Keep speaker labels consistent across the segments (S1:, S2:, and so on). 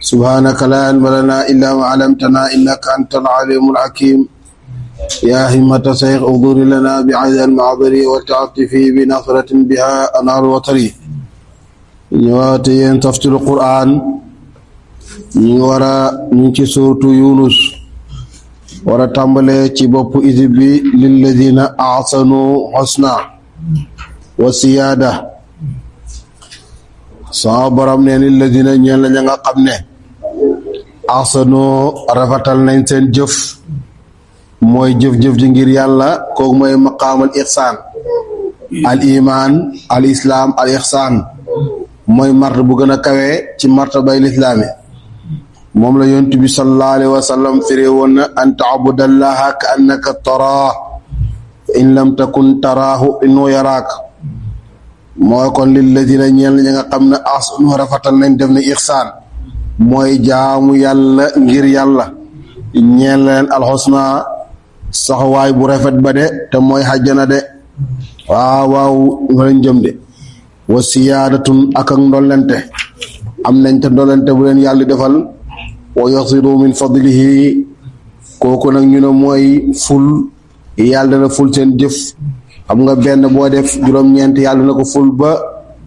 S1: سبحانك لا علم لنا إلا ما علمتنا إنك أنت العليم الحكيم يا همة شيخ اغفر لنا بعز المعبر وتعطفي بنصرة بها أنار وطري ñëwaate yéen tafsiru Qur'an ñu ngi war a ñu ci suuratu Yunus war a tàmbale ci bopp isib bi lilladina ahsanu husna wa siyaada sama borom ne lilladina ñeen la ña nga xam ne ahsanu rafetal nañ seen jëf mooy jëf-jëf ji ngir yàlla kooku mooy maqaamal ihsaan al iman al islam al ihsaan mooy mart bu gën a kawe ci martabay lislaami moom la yonent bi sallallahu alayhi wa sallam firee woon na an taabudallaha ka annaka taraah in lam takun taraahu innahu yaraak mooy kon lilladina ñeel ñi nga xam ne ahsanu rafetal nañ def na ihsaan mooy jaamu yàlla ngir yàlla ñeel leen alxusna saxwaay bu rafet ba de te mooy xajjana de waaw nga leen jëm de wa siyaadatun ak ndollente am nañ te ndollente bu leen yàlla defal wa yasiru min fadlihi kooku nag ñu ne mooy ful yàlla dana ful seen jëf xam nga benn boo def juróom-ñeent yàlla na ko ful ba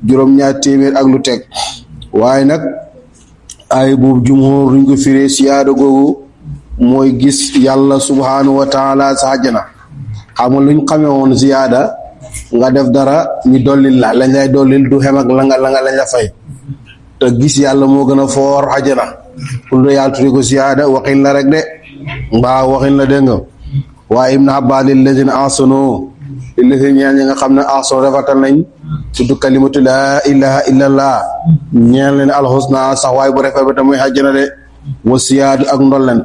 S1: juróom-ñaar téeméer ak lu teg waaye nag ay boobu jumhur ruñ ko firee siyaada googu mooy gis yàlla subhanahu wa taala sa àjjana xam nga luñ xamee woon siyaada nga def dara ñu dollil la lañ lay dollil du xem ak la nga lañ la fay te gis yàlla moo gën a foor àjjana pour de yàlla tudde ko siyaada waxin la rek de mbaa waxin la dégg nga waaye ibn Abbas lillazina ahsanu lillazina ñeel ñi nga xam ne ahsanu rafetal nañ tudd kalimatu laa ilaha illallah ñeel leen alxusna sax waaye bu rafet ba te muy àjjana de wa siyaadu ak ndollent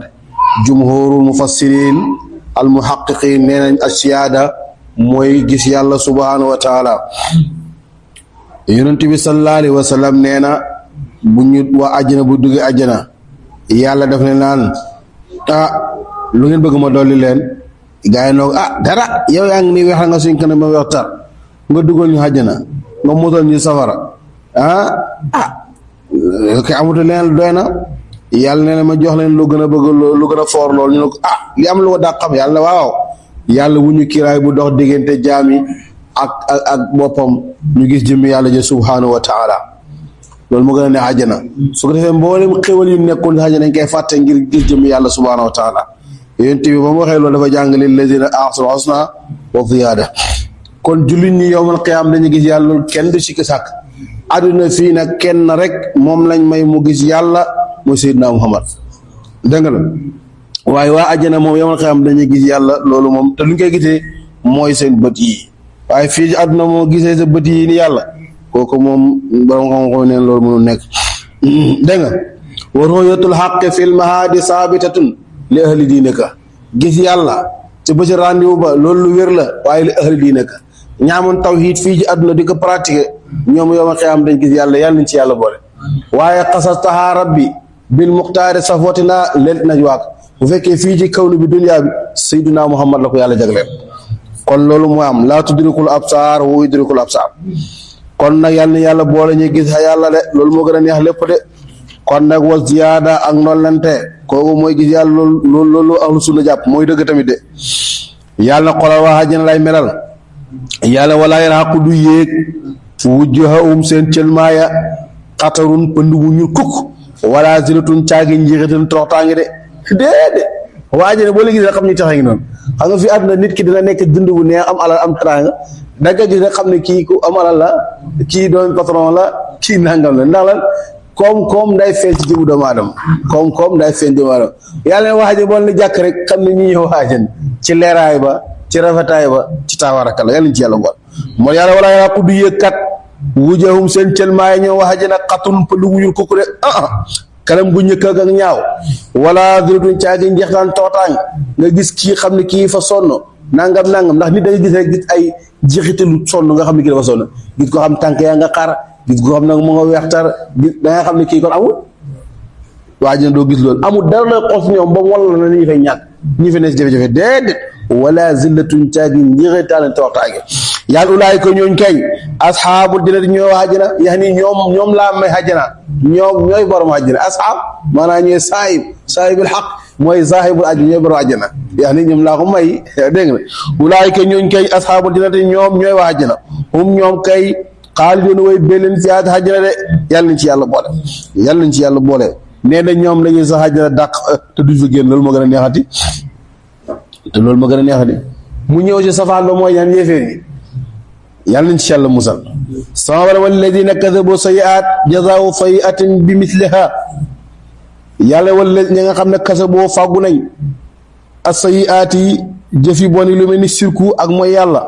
S1: jumhurul mufassirin al muhaqqiqin nee nañ ak siyaada mooy gis yàlla subhanahu wa taala yonent bi sallallahu alayhi wa sallam nee na bu ñu waa àjjana bu duggee àjjana yàlla daf ne naan lu ngeen bëgg ma dolli leen gaa yi noog dara yow yaa ngi nii weex nga suñ kanam ma weex tar nga dugal ñu àjjana nga musal ñu safara ok amatu leen doy na yàlla nee na ma jox leen lu gën a bëgg lu gën a foor lool ñu ne ko li am lu ko daa xam yàlla waaw yàlla wu ñu kiraay bu dox diggante jaami ak boppam ñu gis jëmmi yàlla ja subhanahu wa taala loolu moo gën a ne àjjana su ko defee mboolem xéwal yu nekkoon àjjana dañ koy fàtte ngir gis jëmmi yàlla subhanahu wa taala yonent bi ba mu waxee loolu dafa jàngale lillazina ahsanu husna wa ziyaada kon jullit ñi yowmal qiyaam dañu gis yàlla loolu kenn du sikki sàkk àdduna fii nag kenn rek moom lañ may mu gis yàlla mooy Seydina Muhammad dégg nga la waaye waa àjjana moom yowmal qiyaam dañuy gis yàlla loolu moom te luñ koy gisee mooy seen bët yi waaye fii ci àdduna moo gisee sa bët yi ni yàlla kooku moom borom xam-xam neen loolu mënul nekk dégg nga wa ru'yatul haqqi fil mahadi sabitatun li ahli diinika gis yàlla ci ba ci rendez-vous ba loolu lu wér la waaye li ahli diinika ñaamoon tawhid fii ci àdduna di ko pratiquer ñoom yowmal qiyaam dañ gis yàlla yàlla nañ ci yàlla boole waaye xasastaha rabbi bil muxtaari safwatina lelt najwaak bu fekkee fii ci kawnu bi dunya bi sayyidina Muhammad la ko yàlla jagleel kon loolu moo am laa tudrikul absaar wa yudrikul absaar kon nag yàlla na yàlla boole ñu gis yàlla de loolu moo gën a neex lépp de kon nag wa ziyaada ak nollante kooku mooy gis yàlla loolu ahlu sunna jàpp mooy dëgg tamit de yàlla na xolal waa àjjana lay melal yàlla walaa yarhaqu du yéeg wujjuhahum seen cëlmaaya xatarun pënd bu ñuul kukk wala zilatun caagi njixitan toroxtaangi de déedéet waa àjjana boo léegi rek xam ni taxa ngi noonu xam nga fi àdduna nit ki dina nekk dund bu neex am alal am teraanga dagga gis rek xam ne kii ku am alal la kii doon patron la kii nangam la ndax lan koom-koom nday feeñ ci jëmu doomu aadama koom-koom nday feeñ doomu aadama yàlla ne waaje bool ni jàkk rek xam ne ñi ñëw waajan ci leeraay ba ci rafetaay ba ci taawaraka la yàlla ñu ci yàlla ngoon moo yàlla walaa yàlla ku du yëg kat wujahum seen cëlmaay ñëw waajan ak xatun pënd bu ñuul kukku de kanam gu ñëkk ak ñaaw wala durutuñ caagi njeextaan tootaan nga gis kii xam ne kii fa sonn nangam ndax nit da nga gis rek gis ay jeexitalu sonn nga xam ne kii dafa sonn gis ko xam tànk yaa nga xar gis ko xam nag mu nga weextar gis da nga xam ne kii kon amul waa ji doo gis loolu amul dara la xool si ñoom ba mu walla na ñu fay ñàkk ñi fi ne si jafe-jafe déedéet wala zillatun caagi njeexitaale tootaange yàlla ulaay ko ñooñ kañ asxaabul jannati ñoo àjjana yaani ñoom laa may àjjana ñoom ñooy borom àjjana asxaab maanaam ñooy saahibul xaq mooy saahibul ajjana ñooy borom àjjana yaa ni ñoom laa ko may dégg nga ulaayika ñooñ kay ashaabul jannati ñoom ñooy waa àjjana hum ñoom kay xaalidoon way belleen fi àjjana de yàlla nañ ci yàlla boole nee na ñoom lañuy sax àjjana dàq te duñ fa génn loolu moo gën a neexati mu ñëw ci safaan ba mooy ñaan yéeféer yi yàlla nañ ci yàlla musal sama wala walladina kadabu sayiat jazaau sayiatin bi misliha yàlla wala ñi nga xam ne kasaboo fàggu nañ as sayiaat yi jëfi bon yi lu mel ni sirku ak mooy yàlla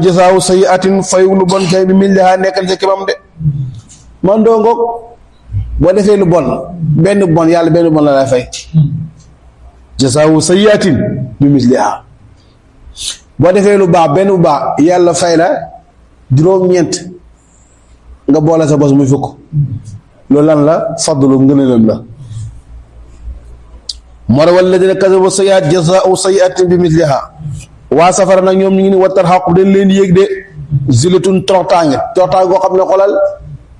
S1: jazaau sayiatin fayu lu bon kay bi misliha nekkal sa kemam de man doo ngoog boo defee lu bon benn bon yàlla benn bon la lay fay jazaau sayiatin bi misliha boo defee lu baax benn bu baax yàlla fay la juróom-ñeent nga boole sa bos muy fukk loolu lan la fadlu ngëneelam la moo tax walladina kasabu sayiat jazaau sayiatin bi misliha waa safara nag ñoom ñu ngi ni wattar xaqu dañ leen yéeg de zilatun toroxtaange goo xam ne xolal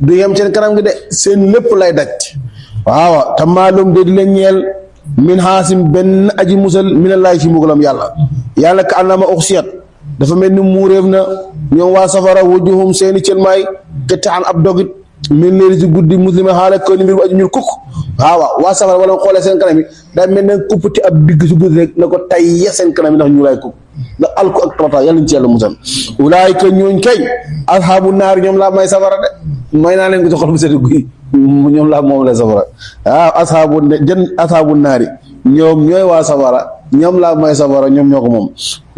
S1: du yem seen kanam gi de seen lépp lay daj waaw te maalum de di leen ñeel min xaasim benn aji musal minallaay ci mbugalam yàlla ka annama uxsiyat dafa mel ni muuréef na ñoom waa safara wujuhum seeni cëlmaay qit'an ab dogit min leeri ci guddi muslima xaala ko ni mbir bu aju ñuul kukk waaw waa safara wala xoolee seen kanam yi day mel ne kuppati ab digg ci guddi rek na ko tayya seen kanam yi ndax ñu laay kukk ndax alku ak toroxta yàlla ñu ci yàlla musal ulaayika ñooñ kay ashaabu naar ñoom laa may safara de may naa leen ko ci xol bu sedd guy ñoom laa moom la safara waaw ashaabu naari ñoom ñooy waa safara ñoom laa may safara ñoom ñoo ko moom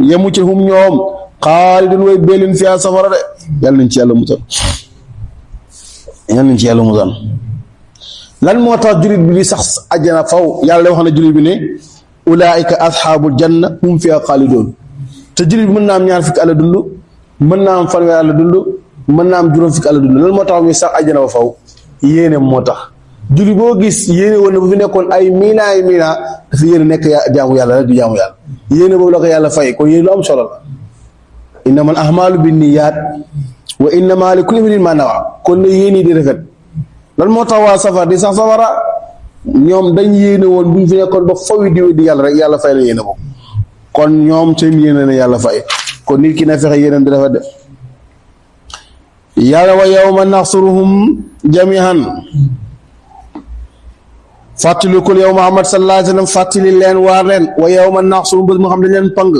S1: yemu ci hum ñoom xaalidun way beelin fiyaa safara de yàlla nañ ci yàlla musal lan moo tax jullit bi di sax àjjana faw yàlla wax na jullit bi ne ulaayika ashaabul janna hum fiyaa xaalidoon te jullit bi mën naa am ñaar fukki àlla dund mën naa am fanweer àlla dund mën naa am juróom fukki àlla dund lan moo tax muy sax àjjana ba faw yéene moo tax julli boo gis yéene woon na bu fi nekkoon ay miina dafa yéene nekk jaamu yàlla rek du jaamu yàlla yéene boobu la ko yàlla fay kon yéene lu am solo la innamal a'maalu binniyaat wa innamaa likulli imri'in maa nawaa kon ne yéene di rafet lan moo tax waa safara di sax safara ñoom dañ yéene woon bu ñu fi nekkoon ba faw di weddi yàlla rek yàlla fay la yéene boobu kon ñoom seen yéene na yàlla fay kon nit ki na fexe yéene di rafet de yàlla wa yawma naxsuruhum jami'an fàttalikul yow Muhammad sallallahu alayhi wa sallam fàttali leen waar leen wa yawma naxsuruhum bés mu xam dañ leen pang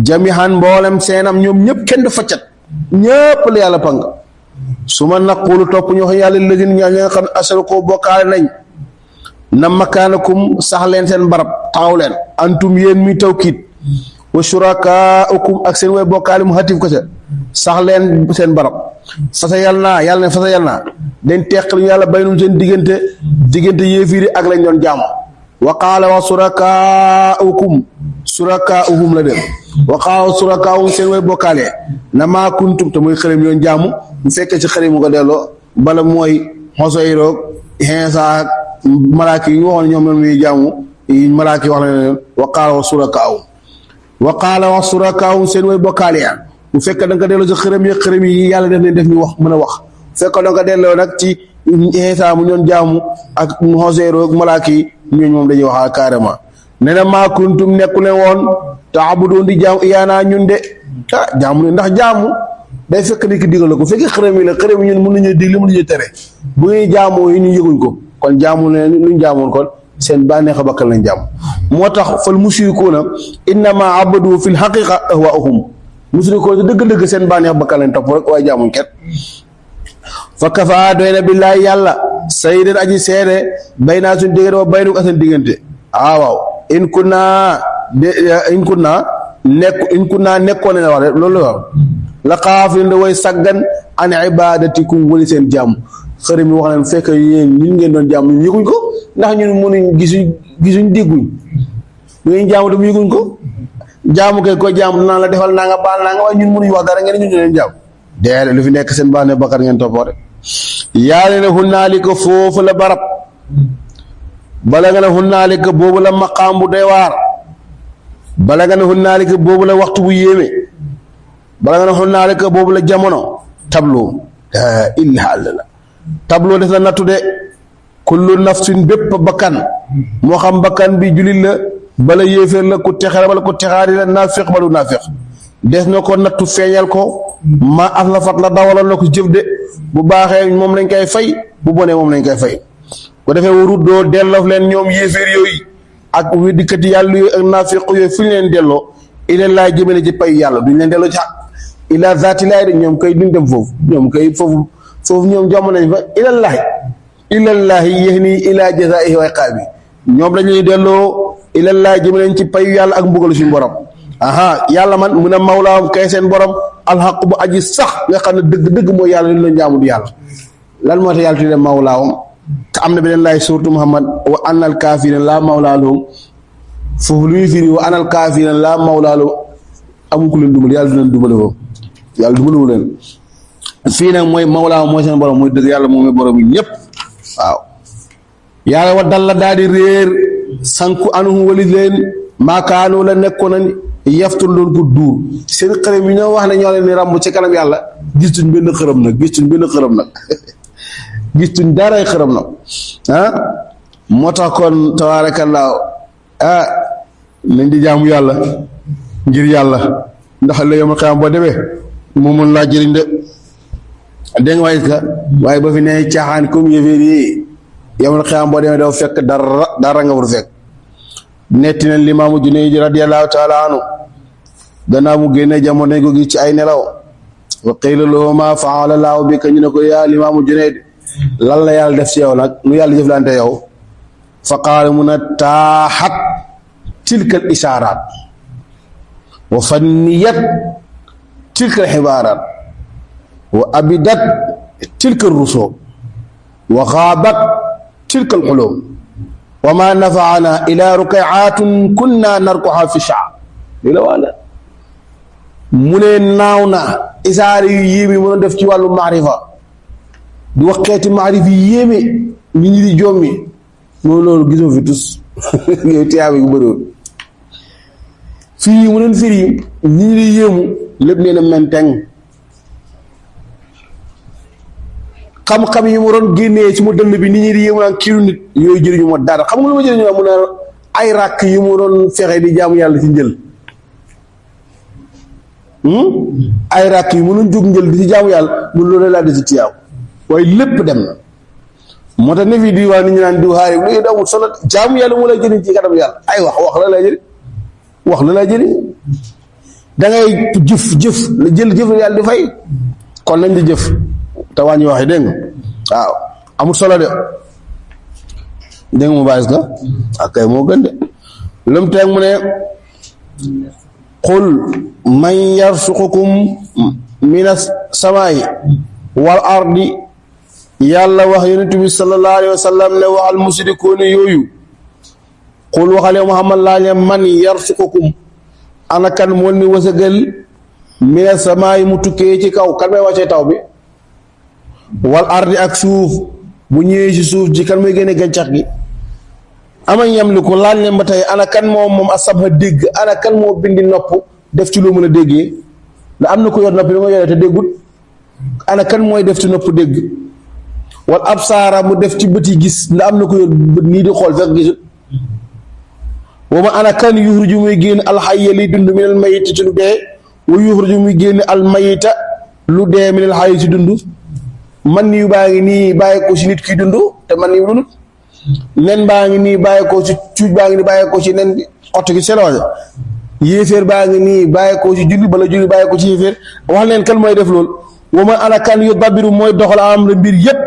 S1: jami'an mboolem seenam ñoom ñëpp kenn du faccat ñëpp la yàlla pang su ma naqulu topp ñu wax yàlla lëgin ñaa nga xam asraku bokkaale nañ na makaanakum sax leen seen barab taxaw leen antum yéen mi tawkiit wa shurakaaukum ak seen way bokkaale mu xatif ko ca sax leen seen barab fasa yàlla naa dañ teqal ñu yàlla baynum seen diggante yéefiiri ak lañ doon jaamu wa qaala wa surakaauhum la dem wa qaala wa surakaauhum seen way bokkaale na maa kuntum te muy xërëm yoon jaamu bu fekkee ci xërëm mu ko delloo bala mooy xosayroog xinsaak malaaka yi ñu waxoon ñoom la muy jaamu yi malaaka yi wax la leen wa qaala wa surakaauhum seen way bokkaale ya bu fekkee da nga ko delloo ci xërëm yi yàlla def ñu wax mën a wax fekkoon da nga ko delloo nag ci Iisaa mu ñoon jaamu ak Xoseero ak malaaka yi ñooñu moom dañuy wax carrément nee na maa kuntum nekku leen woon taabudoon di jaamu iyaanaa ñun de jaamu ne ndax jaamu day fekk ni ki digal ko fekkee xërëm yi la xërëm yi ñun mën nañu digle mën nañu tere bu ñuy jaamoo yi ñu yëguñ ko kon jaamu leen luñ jaamoon kon seen bànneex a bakkal lañ jaamu moo tax fal mushrikuuna innamaa abadu fil haqiqa ahwaahum mushrikuuna dëgg-dëgg seen bànneex bakkal lañ topp rek waaye jaamuñ ket fa kafaa doy na billaahi yàlla sayyidan aji seede baynaa suñ diggante wa baynuk ak seen diggante waaw in kunnaa nekkoon ne wax de loolu wax la xaafilin da way saggan an ibadatikum wali seen jàmm xëri mi wax leen fekk yéen ñun ngeen doon jàmm ñun yëguñ ko ndax ñun mënuñ gisuñ dégguñ ñu ngi jàmm tam yëguñ ko jaamu kay ko jaamu naan la defal naa nga baal naa nga waaye ñun mënuñ wax dara ngeen ñun leen jàmm déedéet lu fi nekk seen baax ne bakkar ngeen toppoo de yàlla ne hunnaalika foofu la barab bala nga ne hunnaalika boobu la maqaam bu doy waar bala nga ne hunnaalika boobu la waxtu bu yéeme bala nga ne hunnaalika boobu la jamono tableau illa la tableau def na nattu de kullu nafsin bépp bakkan moo xam bakkan bi julit la bala yéeféer la ku texere bala ku texaari la naafiq ba du naafiq des na ko nattu feeñal ko ma aslafat la dawaloon na ko jëf de bu baaxee moom lañ koy fay bu bonee moom lañ koy fay ko defee warut doo delloo leen ñoom yéeféer yooyu ak weddikat yàlla yooyu ak naafiq yooyu fu ñu leen delloo ilal laay jëmale ci pay yàlla duñ leen delloo ci xaq ila zaati laay de ñoom kay duñ dem foofu ñoom kay foofu ñoom jomm nañ fa ilallaahi yahni ila jazaa'ihi wa iqaabi ñoom dañuy delloo ilallaahi jëmale ci payu yàlla ak mbugalu suñu borom aha yàlla man mu ne mawlaam kay seen borom alxaq bu aji sax nga xam ne dëgg mooy yàlla li la jaamu du yàlla lan moo tax yàlla tuddee mawlaawam te am na beneen laay suuratu Muhammad wa anal kaafiriina laa mawlaa lahum foofu lu ñuy firi wa anal kaafiriina laa mawlaa lahum amul ku leen dumbal yàlla du leen dumbale foofu yàlla dumbalewu leen fii nag mooy mawlaawam mooy seen borom mooy dëgg yàlla moom mooy borom yi ñëpp waaw yàlla wa dal la daal di réer sanku anuhu wali leen maakaanu la nekkoon nañ yaftul doon ko duur seen xërëm yi ñoo wax ne ñoo leen ni ràmb ci kanam yàlla gistuñ benn xërëm nag gistuñ daaray xërëm nag moo tax kon tabaarakallaahu nañ di jaamu yàlla ngir yàlla ndax la yomal xiyam boo demee moo mën laa jëriñ de dégg nga waaye ba fi ne caaxaan comme yëféer yi yomal xiyam boo demee dafa fekk dara nga war fekk netti na Limaamu Junayd radiyallaahu taala anhu gannaaw mu génne jamono ko gi ci ay nelaw wa qiila lahu maa fa'ala Allaahu bika ñu ne ko yaa Limaamu Junayd lan la yàlla def ci yow nag nu yàlla jëflante yow fa qaala mun a taaxat tilka al ishaaraat wa fanniyat tilka al xibaaraat wa abidat tilka al rusoo wa xaabat tilka al xulum wa ma nafaana ila rukaatun kunna narkuha fi shaa lii la wax la mu ne naaw na isaar yu yéeme mën a def ci wàllu maarifa di wax xeeti maarif yi yéeme nit ñi di jommi moom loolu gisoo fi tus yow tiyaaba yu bëriwoon fii mu leen firi nit ñi di yéemu lépp nee na menteng xam-xam yi mu doon génnee ci mu dënn bi nit ñi di yéemu naan kiilu nit yooyu jëriñu ma dara xam nga lu ma jëriñu ma mun a ay ràkk yi mu doon fexe di jaamu yàlla ci njël ay ràkk yi mu doon jóg njël di ci jaamu yàlla mun loolu laa di ci tiyaaw waaye lépp dem na moo tax ne fii di waa nit ñi naan diw xaari lu yëpp amul solo jaamu yàlla mu lay jëriñ ci kanam yàlla ay wax la lay jëriñ wax la lay jëriñ da ngay jëf la jëf la yàlla di fay kon nañ di jëf te wàññi wax yi dégg nga waaw amul solo de dégg nga mu bàyyi ka ak kay moo gën de lu mu teeg mu ne qul man yarsuqukum mina samaa'i wal ardi yàlla wax yonent bi sallallahu alayhi wa sallam ne waxal musrikoon yooyu qul waxale Muhammad laa leen man yarsuqukum ana kan moo ni wësëgal mina samaa'i mu tukkee ci kaw kan may wàccee taw bi wal ardi ak suuf bu ñëwee ci suuf ji kan mooy génne gàncax gi ama yamliku laaj leen ba tey ana kan moom asabha dégg ana kan moo bindi nopp def ci loo mën a déggee ndax am na ko yor nopp li nga yoree te déggut ana kan mooy def ci nopp dégg wal absaara mu def ci bët yi gis ndax am na ko yor bët nii di xool fekk gisut wa ma ana kan yuxruju muy génn alxayya li dund minal mayiti ci lu dee wa yuxruju muy génn almayita lu dee minal xayyi ci dund man nii baa ngi nii bàyyi ko ci nit kiy dund te man nii dundut nen baa ngi nii bàyyi ko ci cuuj baa ngi nii bàyyi ko ci nen xott gi selooje yéeféer baa ngi nii bàyyi ko ci julli bala julli bàyyi ko ci yéeféer wax leen kan mooy def loolu wa man ana kan yu dabiru mooy doxal am la mbir yépp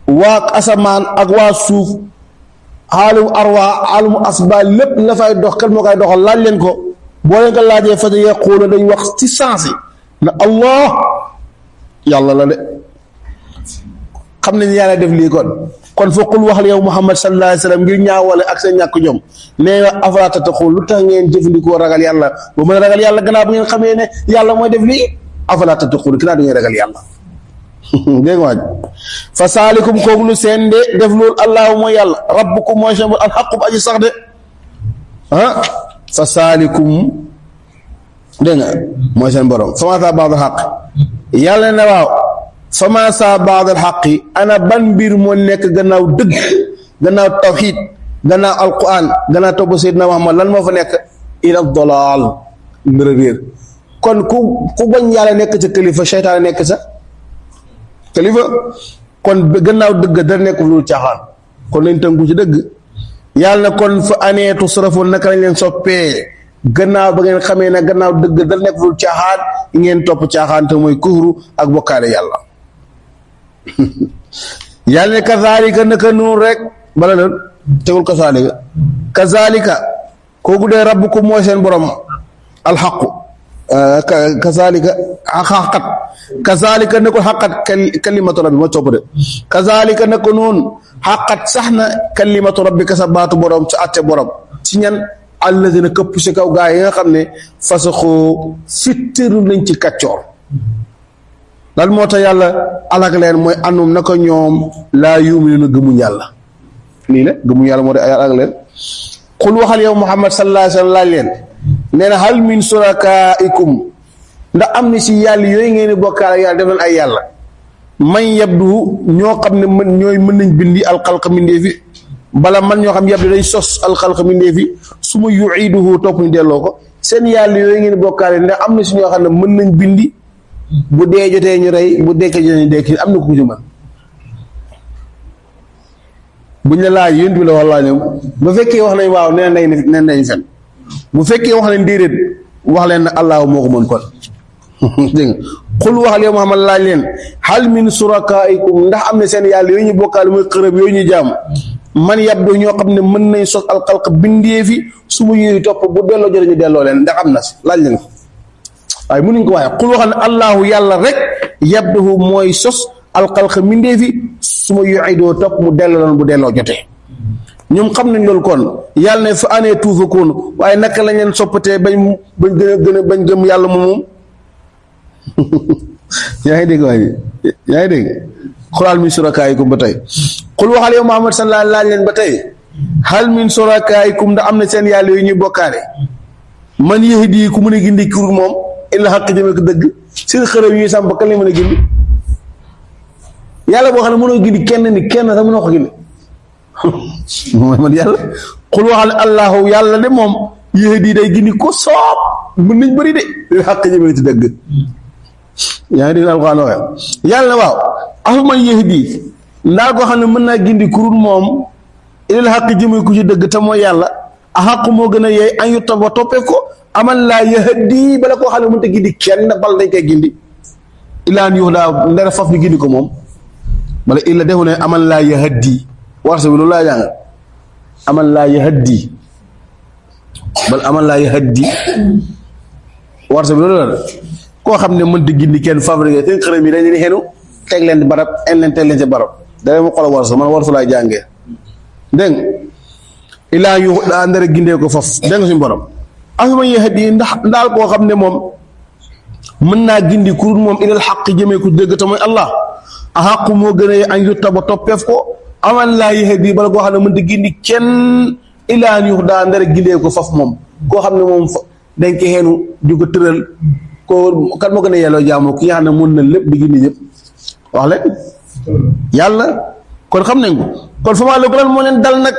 S1: waa asamaan ak waa suuf xaalum arwa xaalum asba lépp la fay dox kan moo koy doxal laaj leen ko boo leen ko laajee fa yaquuna dañ wax ci sensé na allah yàlla la de xam nañ yàlla def lii kon foqul waxal yow Muhammad sallallahu alayhi wa sallam ngir ñaawale ak seen ñàkk jom nee nga afalaa tattaquun lu tax ngeen jëfandikoo ragal yàlla ba mën a ragal yàlla gannaaw bu ngeen xamee ne yàlla mooy def lii afalaa tattaquun gannaaw du ngeen ragal yàlla dégg nga waaj fa saalikum kooku lu seen de def loolu allahu mooy yàlla rabbukum mooy seen alxaqu aji sax de fa saalikum dégg nga mooy seen borom fa maataa ba'dul xaq yàlla ne waaw fama sa baad al xaqi ana ban mbir moo nekk gannaaw dëgg gannaaw tawxid gannaaw alquran gannaaw topp Seydina Muhammad lan moo fa nekk ila dalaal mbir réer kon ku bañ yàlla nekk sa kilifa seytaane nekk sa kilifa kon gannaaw dëgg dara nekk lu caaxaan kon lañ tënku ci dëgg yàlla na kon fa aneetu sarafoon naka lañ leen soppee gannaaw ba ngeen xamee ne gannaaw dëgg dara nekk lu caaxaan ngeen topp caaxaan te mooy kufru ak bokkaale yàlla yàlla ne kazaalika naka noonu rek bala na tegul kazaalika kooku dee rabbukum mooy seen borom alxaqu kazaalika xaqat kazaalika ne ko xaqat kalimatu rabbi ma topp de kazaalika ne ko noonu xaqat sax na kalimatu rabbi ka sa baatu borom sa atte borom ci ñan alladina këpp si kaw gaa yi nga xam ne fasaxoo fittiru nañ ci kaccoor lan moo tax yàlla alag leen mooy anum naka ñoom laa yuuminuuna gëmuñ yàlla lii la gëmuñ yàlla moo tax alag leen xul waxal yow Muhammad sallallahu alayhi wa sallam laaj leen nee na hal min surakaikum ndax am na si yàlla yooyu ngeen di bokkaale yàlla def leen ay yàlla man yabdu ñoo xam ne mën nañ bindi alxalqa mindee fi bala man ñoo xam yabdu day sos alxalqa mindee fi su ma yuiduhu topp ñu delloo ko seen yàlla yooyu ngeen di bokkaale ndax am na si ñoo xam ne mën nañ bindi bu dee jotee ñu rey bu dekkee jotee ñu dekki am na ku ci mën buñ la laaj yéen bi la wax laaj bu fekkee wax nañ waaw nee nañ fen bu fekkee wax nañ déedéet wax leen ne allah moo ko mën kon dégg nga xul waxal yow Muhammad laaj leen hal min surakaikum ndax am na seen yàlla yooyu ñu bokkaale muy xërëb yooyu ñu jaam man yabdu ñoo xam ne mën nañ sos alxalq bindee fi su ma yooyu topp bu delloo jotee ñu delloo leen ndax am na si laaj leen ko waaye mënuñ ko waxee xul waxal ne allahu yàlla rek yabduhu mooy sos alxalq bindee fi su ma yuidoo topp mu delloo loon bu delloo jotee ñoom xam nañ loolu kon yàlla ne fa anee tuufakoon waaye naka lañ leen soppatee bañ gën a bañ gëm yàlla moom yaa ngi dégg waaye yaa ngi dégg xulaal min surakaayikum ba tey xul waxal yow Muhammad sallallahu laaj leen ba tey hal min surakaayikum ndax am na seen yàlla yu ñuy bokkaale man yahdi ku mën a gindi kur moom illa xaq jëme ko dëgg seen xërëb yi ñuy sàmp kan lañ mën a gindi yàlla boo xam ne mënoo gindi kenn ni kenn sax mënoo ko gindi mooy man yàlla xul waxal ne allahu yàlla de moom yahdi day gindi ko soob mën nañ bëri de illa xaq jëme ci dëgg yaa ngi dégg alxuraan waxe yàlla na waaw afa man yahdi ndaal koo xam ne mën naa gindi kurul moom ilal xaq jëme ku ci dëgg te mooy yàlla a xaq moo gën a yeey an yu taba toppee ko aman laa yahdi bala koo xam ne mënta gindi kenn bal dañ koy gindi ilaan yuux daa ndera faf ñu gindi ko moom bala illa defu ne aman laa yahdi warsa bi loolu laa jàng aman laa yahdi bal aman laa yahdi warsa bi loolu la koo xam ne mënta gindi kenn fabriqué seen xërëm yi dañ leen xenu teg leen di barab en leen teg leen ci barab dana ma xool warsa man warsa laay jàngee dégg nga ilaa yu daa ndara gindee ko faf dégg nga suñu borom afama yahdi ndaal koo xam ne moom mën naa gindi kurut moom ilal xaq jëmee ku dëgg te mooy allah a xaqu moo gën a an yutta ba toppeef ko aman laa yahdi bala koo xam ne mënta gindi kenn ilaa yu daa ndara gindee ko faf moom koo xam ne moom dañ ko xeenu di ko tëral ko kan moo gën a yelloo jaamu ki nga xam ne mën na lépp di gindi ñëpp wax leen yàlla kon xam nañ ko kon fa maa la ko lan moo leen dal nag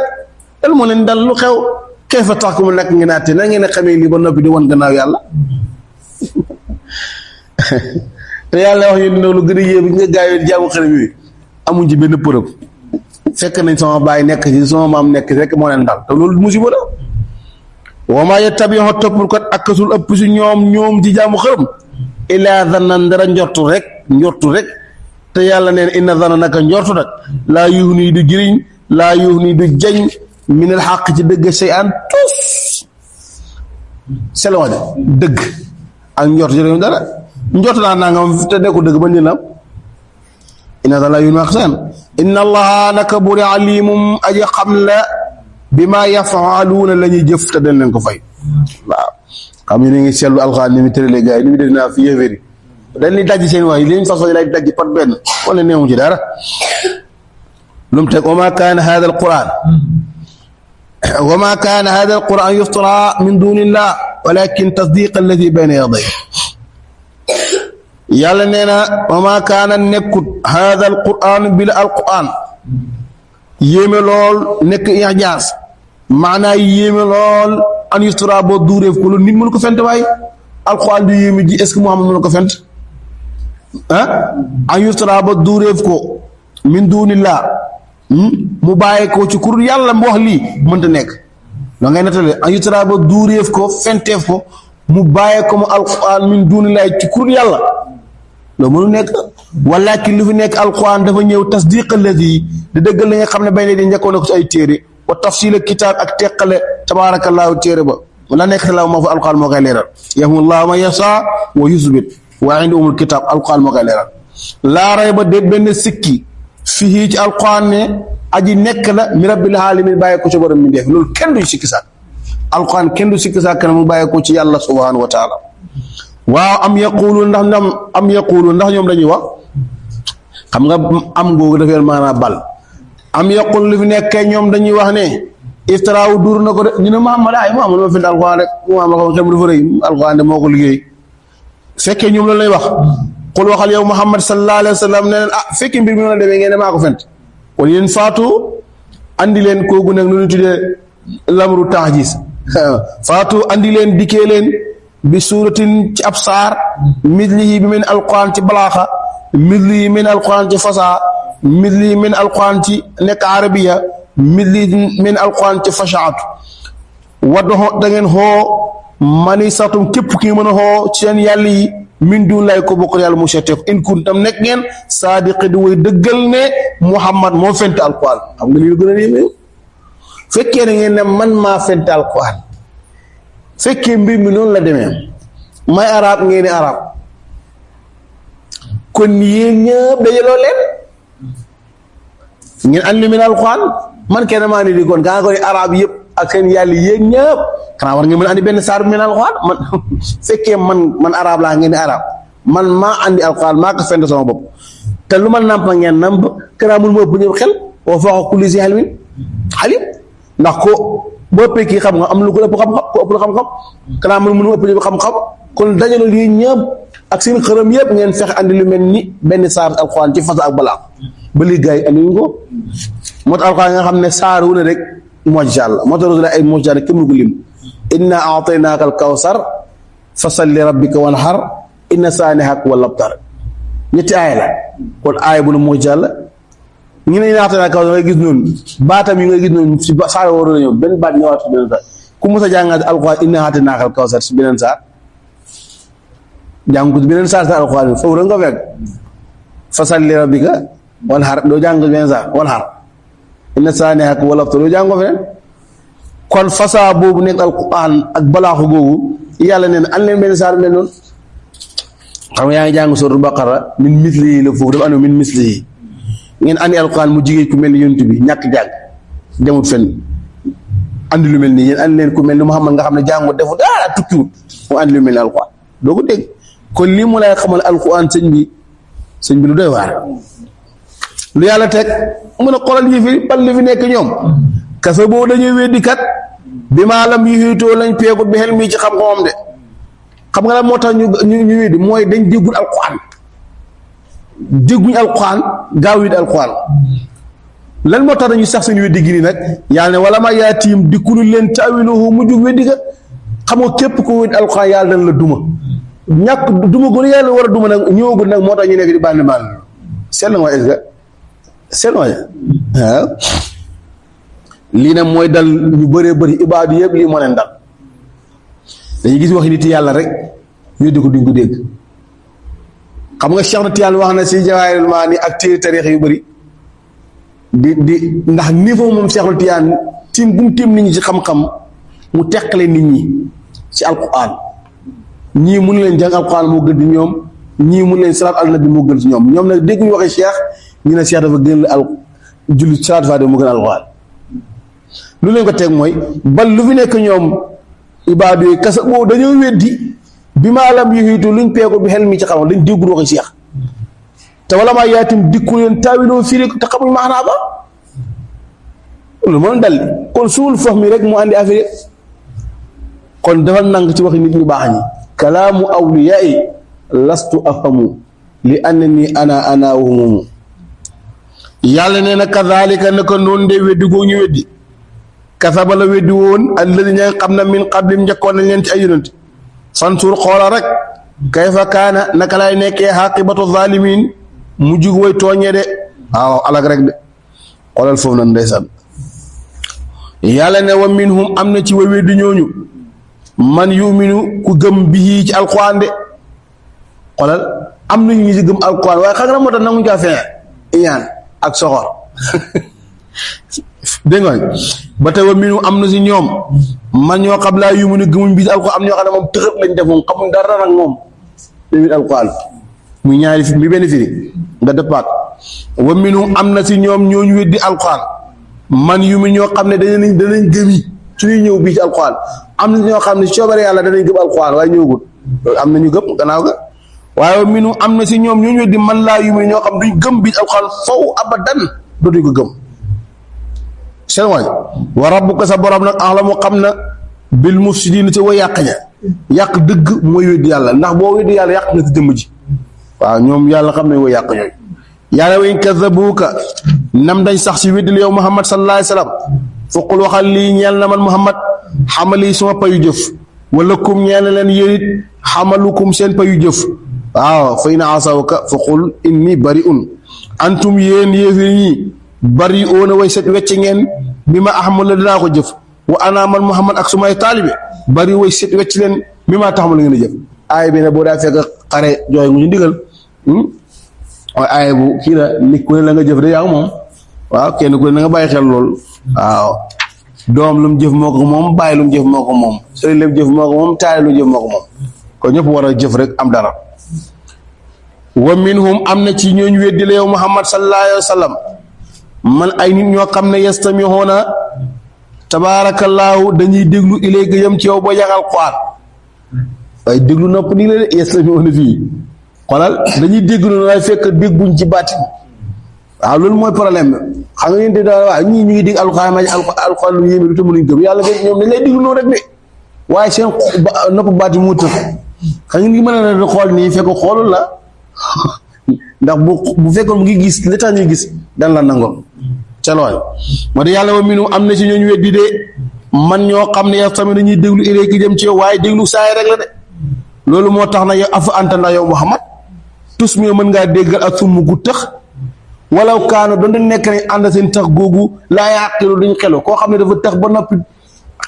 S1: lan moo leen dal lu xew kay fa tax ko mu nekk ngeen àtte na ngeen a xamee lii ba noppi di wan gannaaw yàlla te yàlla wax ñu ne lu gën a yéem nga gaa yi jaamu xërëm yooyu amuñ ci benn preuve fekk nañ sama baay nekk ci sama maam nekk ci rek moo leen dal te loolu musiba la wa maa yattabi'u toppul kat akasul ëpp si ñoom ci jaamu xërëm illaa zannan dara njortu rek te yàlla neen inna zanna naka njortu nag laa yuxni du jëriñ laa yuxni du jañ minal xaq ci dëgg say an tus selon dëgg ak njort jëriñ dara njort naa nangam te nekkul dëgg ba ñu la inna zanna laa yuxni ak seen inna allaha naka buri alimum aji xam la bi maa yafaaluuna la ñuy jëf te dañ leen ko fay waaw xam ñu ne ngi seetlu alxuraan ni mu tëralee gars yi ni mu def naa fi yéeféeri dañ ni dajji seen wax yi li ñu façon yi lay dajji pat benn wala neewu ci dara lu mu teg wa maa kaana haada alquran wa maa kaana haada alquran yuftara min dunillah walakin tasdiq alladi bayna yaday yàlla nee na wa maa kaana nekkut haada alquran bil alquran yéeme lool nekk ijaaz maanaa yéeme lool an yustara boo duureef ko loolu nit mënu ko fent waaye alquran du yéeme ji est-ce que Muhammad mënu ko fent an yustara ba duureef ko min duunillah mu bàyyi ko ci kur yàlla mu wax lii mënta nekk da ngay nettale an yustara ba duureef ko fenteef ko mu bàyyi ko mu alquran min duunillah ci kur yàlla loolu mënu nekk walakin lu fi nekk alquran dafa ñëw tasdiq alladi di dëggal li nga xam ne bay ne di njëkkoon na ko ci ay téere wa tafsila kitaab ak teqale tabaarakallaahu téere ba la nekk te la moo fa alquran moo koy leeral yahmullahu man yasa wa yusbit wa indi umul kitaab alquran moo koy leeral laa rayba déet benn sikki fii ci alquran ne aji nekk la mi rabbil alamin bàyyi ko ci borom mi def loolu kenn du sikki sàkk alquran kenn du sikki sàkk ne mu bàyyi ko ci yàlla subhanahu wa taala waaw am yaqulu ndax ñoom dañuy wax xam nga am googu dafay maanaam bal am yaqul lu fi nekkee ñoom dañuy wax ne iftaraawu duur na ko de ñu ne Muhammad moo fi alquran rek Muhammad xam xam dafa rëy alquran de moo ko liggéey fekkee ñoom loolu lay wax xul waxal yow Muhammad sallallahu alayhi wa sallam ne leen fekkee mbir mi noonu la demee ngeen ne maa ko fent wala yéen faatu andi leen kooku nag nu ñu tuddee lamru taajis faatu andi leen dikkee leen bi suuratin ci ab saar mislihi bi min alquran ci balaaxa mislihi min alquran ci fasaa mislihi min alquran ci nekk arabiya mislihi min alquran ci fashaatu waddo da ngeen xoo mani satum képp ki mën a xoo ci seen yàlla yi min dun lay ko bokkal yàlla mu seetee ko in kuntum nekk ngeen saadiqi di way dëggal ne Muhammad moo fent alquran xam nga li gën a yéeme fekkee na ngeen ne man maa fent alquran fekkee mbir mi noonu la demee may arab ngeen ni arab kon yéen ñëpp dajaloo leen ngeen andi min alquran man kenn maa ni di kon kaa ko ni arab yëpp ak seen yàlla yéen ñëpp xanaa war ngeen mën andi benn saar min alquran man fekkee man arab laa ngeen ni arab man maa andi alquran maa ko fent sama bopp te lu ma namp ngeen namp kanaa mun ma ëpp ñëpp xel wa fawqa kulli zi ilmin alim ndax ko boo kii xam nga am lu ko ëpp xam-xam ko ëpp la xam-xam kanaa man mënu ëpp ñëpp xam-xam kon dajale lii ñëpp ak seen xërëm yëpp ngeen fexe andi lu mel ni benn saar alquran ci fas ak balaa ba lii gars yi andi ñu ko moo tax alquran nga xam ne saar wu ne rek mojja la moo tax ay mojja rek kenn du ko lim inna a'taynaaka al kawsar fa salli rabbika wanhar inna saanihaka wal abtar ñetti aaya la kon aaya bu ne mojja la ñu ne naata naa kaw nga gis noonu baatam yi nga gis noonu si saar waroon na ñëw benn baat ñëwaat si beneen saar ku mos a jàngaat alquran inna a'taynaaka al kawsar si beneen saar jàng ko si beneen saar sa alquran bi foofu rek nga fekk fa salli rabbika wanhar doo jàng ko beneen saar wanhar inna saanihaka wal abtar doo jàng ko feneen kon fasaa boobu nekk alquran ak balaaxu googu yàlla nee na an leen benn saar mel noonu xam nga yaa ngi jàng suratul baqara min mislihi la foofu dafa anu min mislihi ngeen andi alquran mu jigéen ku mel ni yonent bi ñàkk jàng demut fenn andi lu mel nii yéen andi leen ku mel ni Muhammad nga xam ne jàngu defu dara tukkiwut mu andi lu mel ni alquran doo ko dégg kon lii mu lay xamal alquran sëñ bi lu doy waar lu yàlla teg mun a xoolal yi fi bal li fi nekk ñoom kasa boobu dañuy weddi kat bi maalam yi xiitoo lañ peegut bi xel mii ci xam-xamam de xam nga la moo tax ñu weddi mooy dañ déggul alquran dégguñ alquran gaaw it alquran lan moo tax dañuy sax seen weddi gi nii nag yàlla ne wala ma yaatiim dikkulu leen taawiluhu mu jug weddi ga xam nga képp ko weddi alquran yàlla dañ la duma ñàkk duma gu yàlla war a duma nag ñëwagul nag moo tax ñu nekk di bànn seetlu nga est-ce que seetlu nga waaw lii nag mooy dal ñu bëree bëri ibaadu yëpp lii moo leen dal dañuy gis waxi nit yàlla rek weddi ko duñ ko dégg xam nga Cheikh na Tiyaan wax na si Jawaahirul Maani ak téere tariix yu bëri di ndax niveau moom Cheikh na Tiyaan tiim bu mu tiim nit ñi ci xam-xam mu teqale nit ñi ci alquran ñii mun leen jàng alquran moo gën di ñoom ñii mun leen salaat al nabi moo gën ci ñoom ñoom nag dégg ñu waxee Cheikh ñu ne Cheikh dafa gën la julli salaat faatiha moo gën alquran lu leen ko teg mooy bal lu fi nekk ñoom ibaadu yi kasa boobu dañoo weddi bi maalam yu xiitu luñ peeko bi xel mi ci xam dañ déggul waxi Cheikh te wala maa yaatim dikku leen taawiloo firi te xamuñ maanaa ba loolu moo dal kon suul fox mi rek mu andi affaire kon dafa nang ci waxi nit ñu baax ñi kalaamu awliyaa lastu afhamu li annani ana wa hum yàlla nee na kadhalika naka noonu de weddi goo ñu weddi kasaba la weddi woon alladina xam na min qablim njëkkoon nañ leen ci ay yonent fansur xoola rek kayfa kaana naka lay nekkee xaqibatu zalimin mu jug way tooñee de waaw alag rek de xoolal foofu nan ndeysaan yàlla ne wa minhum am na ci way weddi ñooñu man yuminu ku gëm bii ci alquran de xoolal am nañu ñu ci gëm alquran waaye xam nga moo tax nangu caa feeñ iñaan ak soxor dégg nga ba tey wa minu am na si ñoom man ñoo xam laa yuminu gëmuñ bii ci alquran am ñoo xam ne moom tëxët lañ def moom xamuñ dara nag moom tamit alquran muy ñaari fi mi benn firi nga dëppaat wa minu am na si ñoom ñooñu weddi alquran man yumin ñoo xam ne danañ gëmi suñuy ñëw bii ci alquran am na ñoo xam ne coobare yàlla danañ gëm alquran waaye ñëwagul am na ñu gëm gannaaw ga waaye minu am na si ñoom ñooñu weddi man laa yumin ñoo xam duñ gëm bii ci alquran faw abadan dootuñ ko gëm seen waay wa rabbuka sa borom nag axlamu xam na bil mufsidin ci way yàq ña yàq dëgg mooy weddi yàlla ndax boo weddi yàlla yàq nga si jëmm ji waaw ñoom yàlla xam ne way yàq ñooy yàlla wa in kazabuuka nam dañ sax si weddil yow Muhammad sallallahu alayhi wa sallam foqul waxal lii ñeel na man Muhammad xamali suma payu jëf wala kum ñeel na leen yéen it xamalukum seen payu jëf waaw fa in asawka foqul inni bari'un antum yéen yéefir ñi bari oona way set wecc ngeen bi ma ahmal la dinaa ko jëf wa ana man Muhammad ak sumay taalibe bari way set wecc leen bi ma taxamal ngeen a jëf aay bi ne boo daa fekk xare jooy mu ñu ndigal waaye aay bu kii la nit ku ne la nga jëf de yaa moom waaw kenn ku ne na nga bàyyi xel lool waaw doom lu mu jëf moo ko moom bàyyi lu mu jëf moo ko moom sëriñ lu mu jëf moo ko moom taali lu mu jëf moo ko moom kon ñëpp war a jëf rek am dara wa minhum am na ci ñooñu weddi la yow Muhammad sallallahu alayhi wa sallam man ay nit ñoo xam ne yastamihoona tabaarakallaahu dañuy déglu ilayka yam ci yow boo jàngal Alxuraan waaye déglu nopp nii la de yastamihoona fii xoolal dañuy déglu waaye fekk dégguñ ci baatin waaw loolu mooy problème bi xam nga yéen de daal waaw ñii ñu ngi dégg Alxuraan ma Alxuraan lu yéeme du te mënuñ gëm yàlla de ñoom dañ lay déglu noonu rek de waaye seen nopp baatin mu tëx xam nga ngi mën a xool nii fekk xoolul la ndax bu fekkoon mu ngi gis li tax ñuy gis dan la nangoon ca looy moo tax yàlla wa minu am na ci ñooñu weddi de man ñoo xam ne yow tamit dañuy déglu irée ki jëm ci yow waaye déglu saay rek la de loolu moo tax na yow afa anta na yow Muhammad tus mi mën ngaa déggal ak sumu gu tëx walaw kaano doon da nekk nañ ànd seen tax googu laa yàqilu duñ xelu koo xam ne dafa tax ba noppi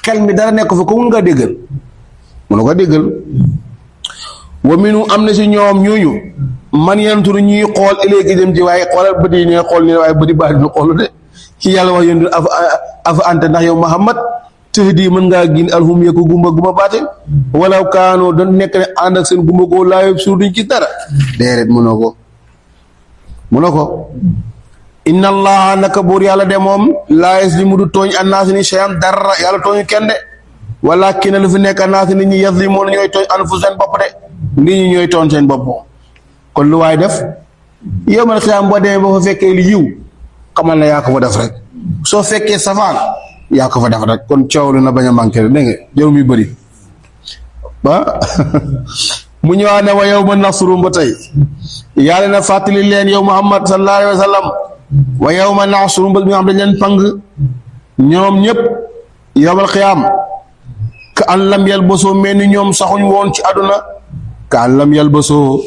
S1: xel mi dara nekk fa ko mun ngaa déggal mënu ko déggal wa minu am na si ñoom ñooñu man yenturu ñuy xool iléegi jëm ci waaye xoolal bët yi ñooy xool nii waaye bëti baax dina xoolu de ci yàlla wax yéen afa ante ndax yow Muhammad tahdi mën ngaa gin alhum yeeku gumba baate walaw kaanoo doon nekk ne ànd ak seen gumba koo laa yëpp suur duñ ci dara déedéet mënoo ko inna allaha naka buur yàlla de moom laa yazlimu du tooñ annaasi ni shay'an dara yàlla tooñu kenn de walakin lu fi nekk annaasi nit ñi yazlimuun ñooy tooñ anfusahum seen bopp de nit ñi ñooy tooñ seen bopp kon lu waay def yow man xiyaam boo demee ba fa fekkee li yiw xamal na yaa ko fa def rek soo fekkee safaan yaa ko fa def rek kon coow lu na bañ a manqué rek dégg nga jëru muy bëri ba mu ñëwaat ne wa yawma nasrum ba tey yàlla na fàttali leen yow Muhammad sallallahu alayhi wa sallam wa yawma nasrum ba bi nga xam dañ leen pang ñoom ñëpp yawmal xiyaam ka an lam yalbasoo mel ni ñoom saxuñ woon ci àdduna ka an lam yalbasoo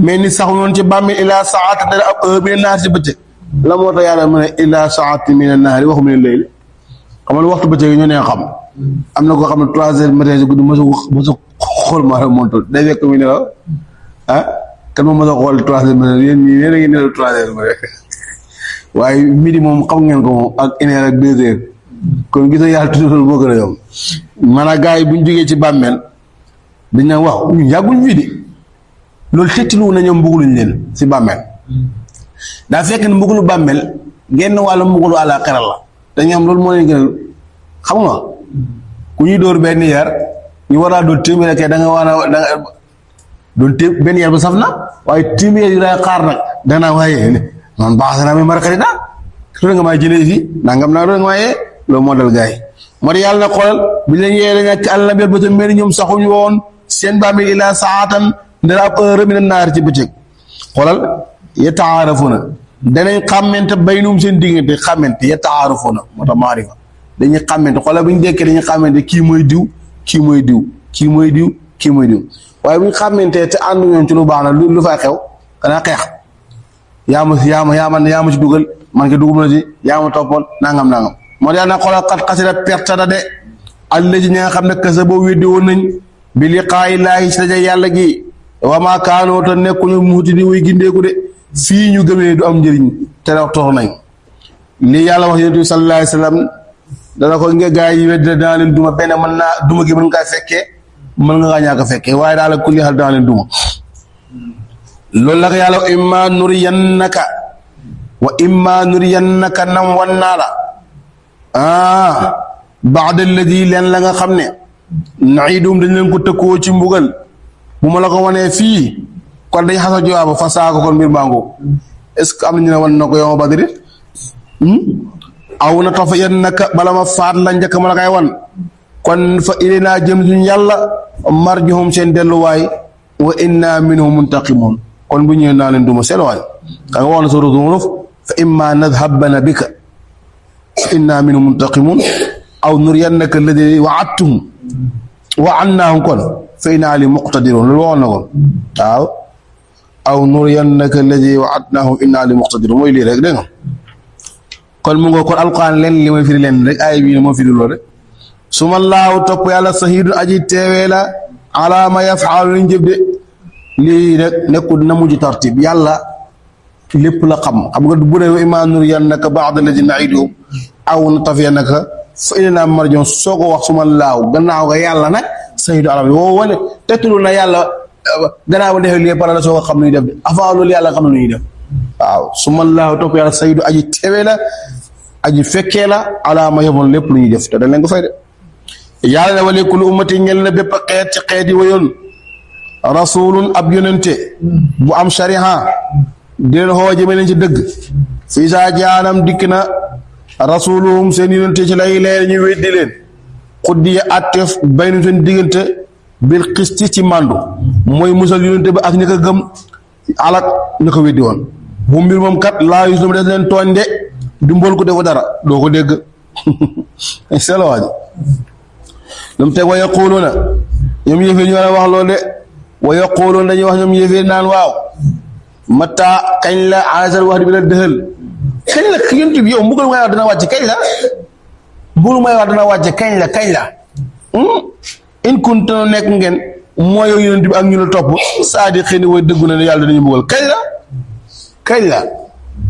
S1: mel ni saxuñ woon ci bàmmeel ilaa saati dara ab heure bi ne naari ci bëccëg la moo tax yàlla mu ne ilaa saati min naari waxu mu ne layli xam nga waxtu bëccëg yi ñu nee xam am na koo xam ne 3 heures matin si guddi mosu xool maa la montul day fekk mu ne la ah kan moom mos a xool 3 heures matin yéen ñii yéen a ngi nelaw 3 heures matin waaye midi moom xam ngeen ko moom ak 1 heure ak 2 heures kon gis nga yàlla tudd loolu moo gën a yomb maanaam gars yi bu ñu jógee ci bàmmeel dañ naan waaw ñu yàgguñ fii de loolu tëccaluwu na ñoom mbuguluñ leen si bàmmeel daa fekk ne mbugulu bàmmeel genn wàllu mbugulu àllaaxira la dañu am loolu moo leen gënal xam nga ku ñuy dóor benn yar ñu war a doon téeméer kay da nga war a da nga doon benn yar ba saf na waaye téeméer yi day xaar nag danaa waaye man baax na mi mar xarit daal loolu nga may jëlee fii nangam naa loolu nga may yee loolu moo dal gars yi moo di yàlla na xoolal bi leen yee la ñàkk àll bi ba mel ni ñoom saxuñu woon seen bàmmeel ilaa saatan dara ab heure mi ne naar ci bëccëg xoolal yataarafuna danañ xàmmante baynum seen diggante xàmmante yataarafuna moo tax maarifa dañuy xàmmante xoolal bu ñu dekkee dañuy xàmmante kii mooy diw kii mooy diw kii mooy diw kii mooy diw waaye bu ñu xàmmantee te àndu ñoom ci lu baax na lu fay xew xanaa xeex yaa ma ci dugal man ke dugub na ci yaa ma toppoon nangam moo tax nag xoolal xat xasira perte da de allazi ñi nga xam ne kese boo weddi woon nañ bi liqaayi laahi ci daje yàlla gi wa maa kaanoo te nekkuñu muuti di wuy gindeeku de fii ñu gëmee du am njëriñ te wax torox nañ lii yàlla wax yonent bi sallallahu alayhi wa sallam dana ko nga gaa yi weddi dana leen duma benn mën naa duma gi mën nga fekkee mën nga kaa ñàkk a fekkee waaye daal la kulli xal dana leen duma loolu la ko yàlla wa imma nuriyannaka nam wan naa la baada alladi leen la nga xam ne naidum dañ leen ko tëkkoo ci mbugal bu ma la ko wanee fii kon dañ xasa jawaaba fa saako kon mbir mango est-ce que am na ñu ne wan na ko yow Badri aw na tafa yannaka bala ma faat la njëkk ma la koy wan kon fa ilayna jëm suñu yàlla marjuhum seen delluwaay wa inna minhum muntaqimun kon bu ñëwee naa leen duma seen waay ka nga wax na suratul Zukhruf fa imma nadhabanna bika fa inna minhum muntaqimun aw nuriyannaka alladi wa'adnahum kon fa inna alayhim muqtadirun loolu waxoon na ko waaw aw nuriyannaka alladi wa'adnahum inna alayhim muqtadirun mooy lii rek dégg nga kon mu ngo kon alquran leen li may firi leen rek ay bii moo firi loolu rek suma laahu topp yàlla sahidun aji teewee la ala ma yaf'alu liñ jëf de lii rek nekkul na mujj tartib yàlla lépp la xam nga bu dee wa imma nuriyannaka ba'da alladi na'iduhum aw natafiyannaka fa ilayna marji'uhum soo ko wax suma laaw gannaaw ga yàlla nag sahidu ala woo wane tettulu na yàlla gannaaw ba defee lii pare la soo ko xam nu ñuy def de avant loolu yàlla xam na nu ñuy def waaw suma laaw topp yàlla sahidu aji teewee la aji fekkee la ala ma yaf'alu lépp lu ñuy def te dañ leen ko fay de yàlla ne wali kulli ummati ñel na bépp xeet ci xeet yi wayoon rasulun ab yonente bu am shariha di leen xoo jëme leen ci dëgg fii saa jaanam dikk na rasuluhum seen yonente ci lay leer ñu weddi leen xuddiya atteef baynum seen diggante bil xisti ci màndu mooy musal yonente ba ak ñi ko gëm alak ñu ko weddi woon bu mbir moom kat laa yusum des leen tooñ de du mbool ko defu dara doo ko dégg selowaaji lu mu teg wa yaquluuna ñoom yëfee ñu war a wax loolu de wa yaquluuna dañuy wax ñoom yëfee naan waaw mata kañ la asal wax bi la dëxal kañ la yonent bi yow mbugal may wax dana wàcc kañ la mbugal may wax dana wàcc kañ la in kuntum nekk ngeen mooy yow yonent bi ak ñu la topp saadi xëy na way dëggu na ne yàlla dañuy mbugal kañ la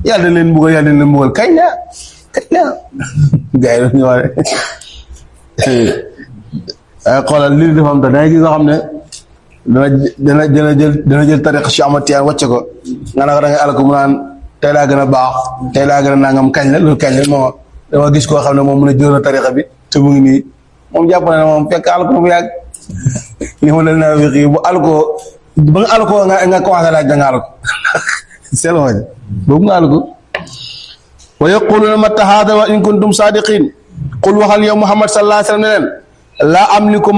S1: yàlla dañ leen mbugal kañ la gars yi dañu wax xoolal lii dafa am dangay gis nga xam ne dana jël tariqa Cheikh Ahmad Tijaan wàcce ko nga naka da ngay alko mu naan tey laa gën a baax tey laa gën a nangam kañ la loolu kañ la moo dama gis koo xam ne moom mun a jël na tariqa bi te mu ngi nii moom jàpp na ne moom fekk alko bu yàgg li ma leen naa wéqi bu alko ba nga alko nga commencé laaj da nga alko selooji boobu nga alko wa yaquluna mata haada wa in kuntum sadiqin qul waxal yow Muhammad sallallahu alayhi wa sallam ne leen laa amliku